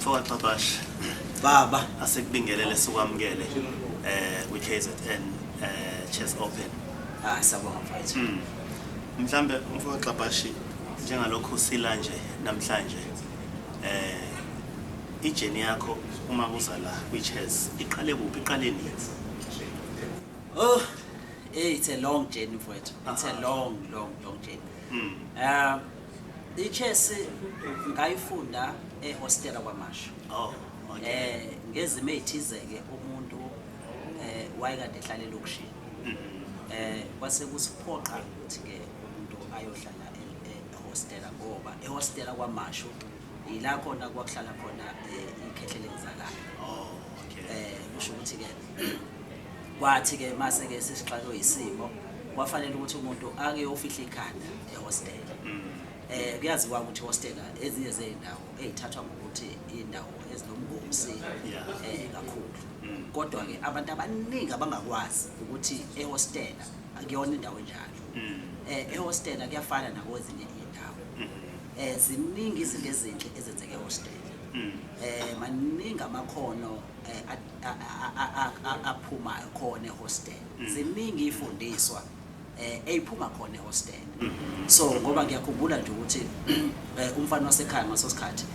Mfoka Xabash. Baba. Asikubingelele, sikwamukele kwi-KZN Chess Open. Ah, siyabonga mfowethu. Mhlambe umfoka Xabashi, njengalokhu sila nje namhlanje, i-journey yakho uma kuza la kwi-chess iqale kuphi, iqale nini? Oh, hey, it's a long journey, mfowethu. It's a long, long, long journey. I-chess ngayifunda ehostela KwaMashu. Ngezimo ezithize ke umuntu wayekade ehlala elokishini. Kwase kusiphoqa ukuthi ke umuntu ayohlala ehostela, ngoba ehostela KwaMashu ila khona kwakuhlala khona ikhehle lengizalayo. Kusho ukuthi ke kwathi ke mase ke sesixakwe isimo, kwafanele ukuthi umuntu ake yofihla ikhanda ehostela. Kuyaziwa ukuthi ihostela ezinye zezindawo ezithathwa ngokuthi indawo ezinomgosi kakhulu. Kodwa ke abantu abaningi abangakwazi ukuthi ehostela akuyona indawo enjalo. Ehostela kuyafana nakwezinye indawo. Ziningi izinto ezinhle ezenzeka ehostela. Maningi amakhono aphumayo khona ehostela. Ziningi ifundiswa eyiphuma khona ehostela. So ngoba ngiyakhumbula nje ukuthi umfana wasekhaya ngaso sikhathi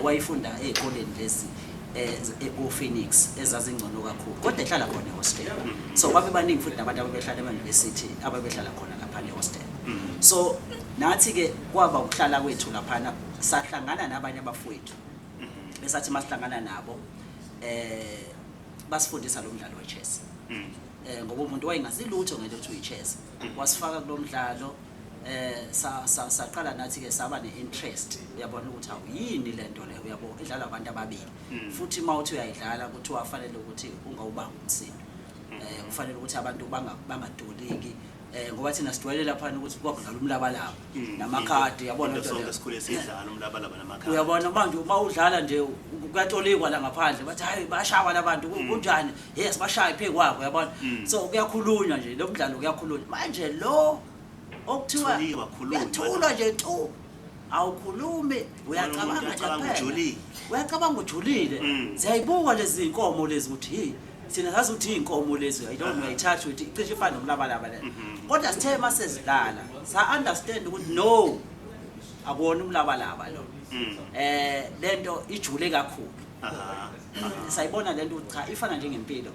wayefunda ezikoleni lezi ko-Phoenix ezazingcono kakhulu, kodwa ehlala khona ehostela. So babe baningi futhi nabantu ababehlala ema-university ababehlala khona lapha ehostela. So nathi ke kwaba ukuhlala kwethu laphana, sahlangana nabanye abafowethu. Besathi masihlangana nabo basifundisa lo mdlalo we-chess. Ngoba umuntu wayengazi lutho ngento ethi uyi-chess. Wasifaka kulomdlalo, saqala nathi ke saba ne-interest, uyabona ukuthi awu, yini lento le, uyabo, idlalwa abantu ababili. Futhi uma uthi uyayidlala kuthiwa fanele ukuthi ungawubanga umsindo, kufanele ukuthi abantu bangadoliki, ngoba thina sidwele lapha ukuthi kwakudlala umlabalaba namakhadi, uyabona into lento sonke leyo. Sikhule sidlala umlabalaba namakhadi. Uyabona manje uma udlala nje kuyatolikwa la ngaphandle, bathi hayi, bayashawa labantu, kunjani, yes, bashaya phe kwabo, uyabona. So kuyakhulunywa nje lo mdlalo, kuyakhulunywa manje lo okuthiwa Thuliwa, khulunywa. Uyathulwa nje tu, awukhulumi, uyacabanga nje Uyacabanga kuphela. ujulile. Uyacabanga ujulile. Siyayibuka lezi zinkomo lezi ukuthi hey, thina sazi ukuthi iy'nkomo lezi, I don't know, uyayithatha ukuthi icishe ifane nomlabalaba le, kodwa sithe uma sezidlala sa-understand ukuthi no, akuwona umlabalaba lo. Lento ijule kakhulu. Sayibona lento ukuthi cha, ifana njengempilo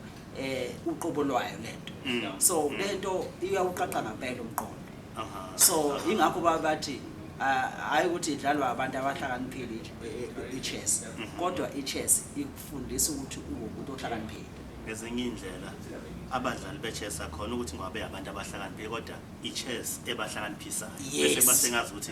uqobo lwayo lento. So lento iyawuqaqa ngempela umqondo. So ingakho bathi hayi ukuthi idlalwa abantu abahlakaniphile i-chess, kodwa i-chess ikufundisa ukuthi ube umuntu ohlakaniphile. Ngezinye indlela abadlali be-chess akhona ukuthi ngoba abantu abahlakaniphile, kodwa i-chess ebahlakaniphisayo bese basengazi ukuthi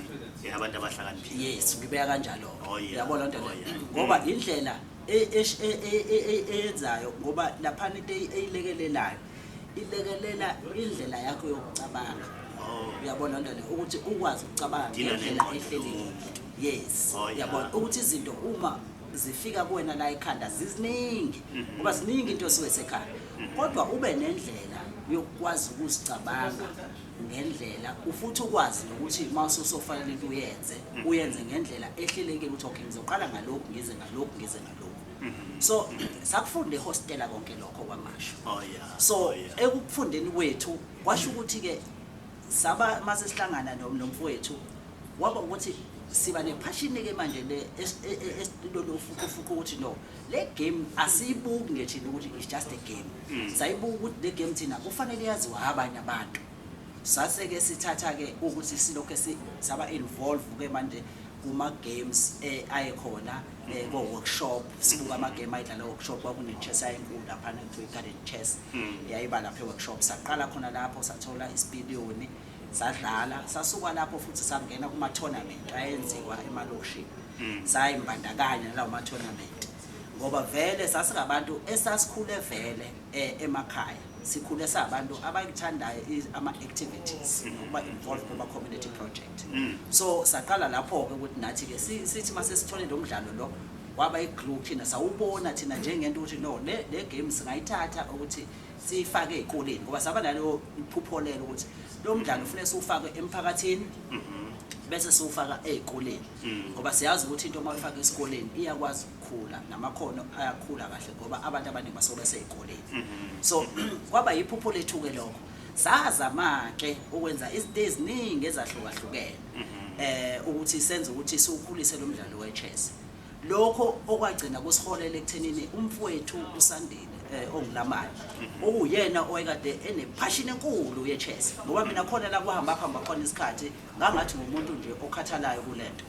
abantu abahlakaniphile. Yes, ngibeka kanjalo. Uyabona lento leyo? Ngoba indlela eyenzayo, ngoba laphana into eyilekelelayo, ilekelela indlela yakho yokucabanga. Uyabona lento leyo, ukuthi ukwazi ukucabanga Dila ngendlela nengqondo ehlelekile. yomuntu. Yes. Uyabona ukuthi izinto uma zifika kuwena la ekhanda ziziningi, ngoba ziningi into esuke sekhaya, kodwa ube nendlela yokukwazi ukuzicabanga ngendlela, futhi ukwazi nokuthi uma ususofanele into uyenze, uyenze ngendlela ehlelekile ukuthi okay, ngizoqala ngalokhu, ngize ngalokhu, ngize ngalokhu. So sakufunda ehostela konke lokho KwaMashu. So ekufundeni kwethu kwasho ukuthi ke saba mase sihlangana nomfowethu, waba ukuthi siba ne-passion ke manje le lolu fukufuku ukuthi no, le game asiyibuki nje thina ukuthi it's just a game. Sayibuka ukuthi le game thina kufanele yaziwe abanye abantu. Sase ke sithatha ke ukuthi silokho saba involve ke manje kuma games ayekhona ko workshop, sibuka ama game ayidlala workshop. Kwakune chess ayinkulu lapha kuthiwa i-garden chess, yayiba lapha e-workshop. Saqala khona lapho, sathola isipiliyoni, sadlala, sasuka lapho futhi sangena kuma tournament ayenziwa emalokishini. Sayimbandakanya nalawo ma tournament ngoba vele sasingabantu esasikhule vele emakhaya, sikhule sabantu abayithandayo ama activities nokuba involved kuma community project. So saqala lapho ke ukuthi nathi ke sithi mase sithole lo mdlalo lo, waba i-glue thina, sawubona thina njengento ukuthi no, le game singayithatha ukuthi siyifake ey'koleni, ngoba saba naleyo iphupho lelo ukuthi lo mdlalo kufuneka siwufake emphakathini. Bese siwufaka ey'koleni, ngoba siyazi ukuthi into uma uyifaka esikoleni iyakwazi ukukhula, namakhono ayakhula kahle, ngoba abantu abaningi basuke besey'koleni. So kwaba yiphupho lethu-ke lokho. Sazama-ke ukwenza izinto eziningi ezahlukahlukene ukuthi senze ukuthi siwukhulise lo mdlalo we-chess. Lokho okwagcina kusiholela ekuthenini umfowethu uSandile, ongulamani, okuyena owayekade ene-passion enkulu ye-chess, ngoba mina khona la kuhamba kuhamba khona isikhathi ngangathi ngumuntu nje okhathalayo kulento.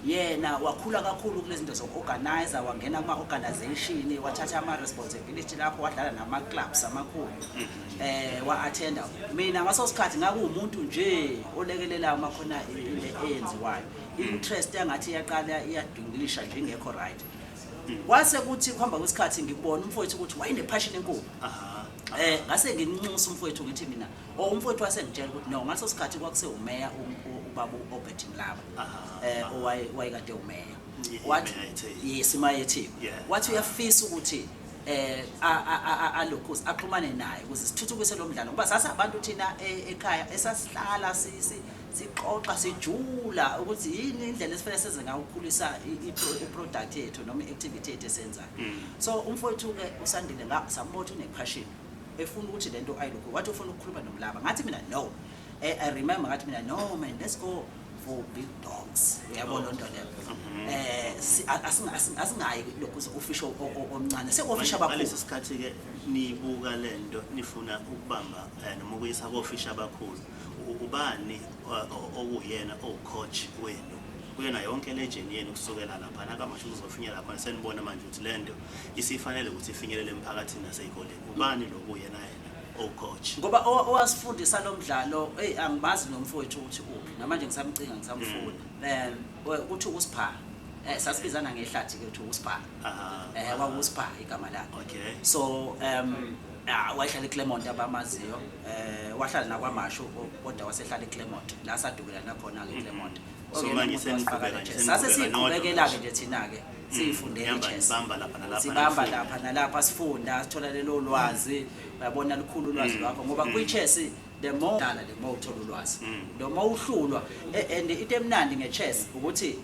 Yena wakhula kakhulu kulezi zinto zoku-organize, wangena kuma-organization, wathatha ama-responsibility lapho, wadlala nama-clubs amakhulu, wa-attenda. Mina ngaso sikhathi ngakuwumuntu nje olekelelayo uma khona into eyenziwayo, i-interest yangathi iyaqala iyadungilisha nje, ingekho right. Kwase kuthi kuhamba kwesikhathi ngikubona umfowethu ukuthi wayene-passion enkulu. Ngase nginxusa umfowethu, ngithi mina, o umfowethu wasengitshela ukuthi no, ngaleso sikhathi kwakusewumeya, ubaba u-Obert Mlaba, owayekade umeya. Wathi imeya yeTheku. Yes, imeya yeTheku. Wathi uyafisa ukuthi alokhu axhumane naye ukuze sithuthukise lo mdlalo, ngoba sasabantu thina ekhaya esasihlala sixoxa sijula ukuthi yini indlela esifanele senze ngayo ukukhulisa i-product yethu noma i-activity yethu esenzayo. So umfowethu-ke uSandile sambona ukuthi une-passion, efuna ukuthi lento ayilokhu. Wathi ufuna ukukhuluma noMlaba. Ngathi mina no, I remember ngathi mina, "No man, let's go for big dogs." Uyabona loo nto leyo? Asingayi lokhu ofisha omncane, sekofisha abakhulu. Ngalesi sikhathi-ke nibuka lento, nifuna ukubamba noma ukuyisa kofisha abakhulu, ubani okuyena owu-coach wenu kuyona yonke le journey yenu kusukela laphana kamasho kuzofinyela khona, senibona manje ukuthi lento isifanele ukuthi ifinyelele emphakathini nasey'koleni? Ubani lo kuyena yena owu-coach? Ngoba owasifundisa lo mdlalo, eyi, angimazi nomfowethu ukuthi uphi namanje, ngisamcinga, ngisamfuna. Kuthi uSipha, sasibizana ngehlathi ke, kuthi uSipha. Kwakusipha igama lakhe. So wayehlala eClermont, abamaziyo. Wahlala nakwaMashu, kodwa wasehlala eClermont la sadukela nakhona ke eClermont. So manje seniqhubeka nje, Sase seniqhubeka nodwa siqhubekelake manje. nje thina ke, siyifundele Nihamba i-chess. nibamba lapha nalapha, Sibamba nifunda. lapha nalapha, sifunda, sithola lelo lwazi. Uyabona, lukhulu ulwazi lwakho, ngoba kwi-chess the more dala, the more uthola ulwazi, the more uhlulwa. And into emnandi nge-chess ukuthi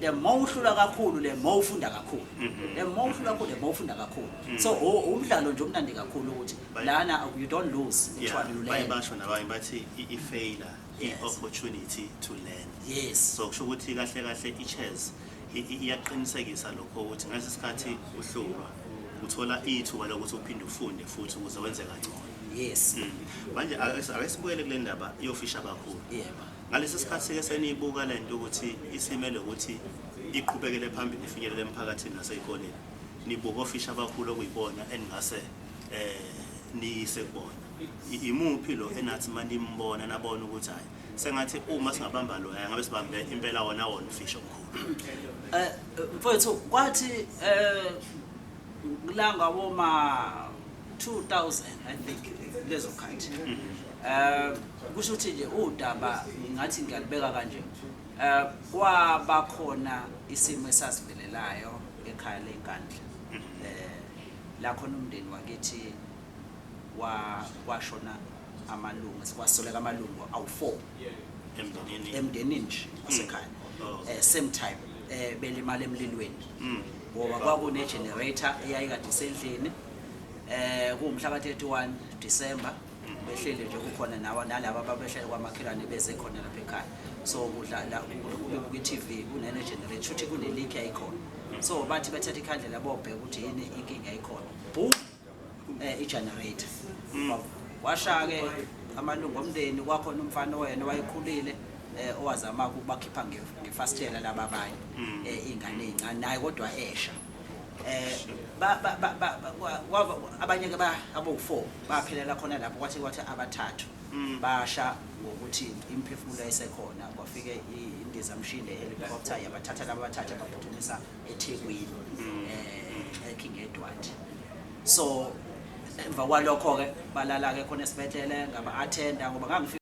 the more uhlulwa kakhulu, the more ufunda kakhulu, the more uhlulwa kakhulu, the more ufunda kakhulu. So umdlalo nje omnandi kakhulu ukuthi lana you don't lose, actually you Baye learn. basho nabanye bathi i-failure i-opportunity to learn. So kusho ukuthi kahle kahle i-chess iyaqinisekisa lokho, ukuthi ngalesi sikhathi uhlulwa uthola ithuba lokuthi uphinde ufunde futhi ukuze wenze kangcono. Manje ake sibuyele kule ndaba yofisha abakhulu. Ngalesi sikhathi-ke seniyibuka le nto ukuthi isimele ukuthi iqhubekele phambili, ifinyelele emphakathini nasey'koleni, nibuka ofisha abakhulu okuyibona eningase niyise kubona. Imuphi lo enathi manimbona nabona ukuthi hhayi, sengathi uma singabamba lo, ngabe sibambe impela wona wona ufisha omkhulu? Mfowethu, kwathi kulanga woma 2000, I think, lezo khathi, kusho ukuthi nje udaba ngathi ngiyalibeka kanje, kwaba khona isimo esasivelelayo ekhaya leNkandla, la khona umndeni wakithi wa kwashona amalungu, kwasoleka amalungu awu4 Emndenini? Emndenini nje wasekhaya. Same time belimala emlilweni, ngoba kwakune generator eyayikade isendlini. Kuwumhla ka-31 December, behleli nje, kukhona nawa nalaba ababehlele kwamakhelwane, beze khona lapha ekhaya. So kudla la kubebuka i-TV, kunene generator, shuthi kune leak yayikhona. So bathi bethatha ikhandlela bobheka ukuthi yini inkinga yayikhona, boom, i-generator washa ke amalungu omndeni. Kwakhona umfana oyena wayekhulile, owazama ukubakhipha ngefasitela laba abanye, ingane ezincane naye, kodwa esha. Ba ba ba abanye ke ba abo4 baphelela khona lapho, kwathi abathathu basha ngokuthi imiphefumulo yayisekhona. Kwafike indizamshini, helicopter, yabathatha laba bathatha, baphuthumisa eThekwini, eKing Edward. So emva kwalokho ke balala ke khona esibhedlela, ngaba attenda ngoba ngangifika.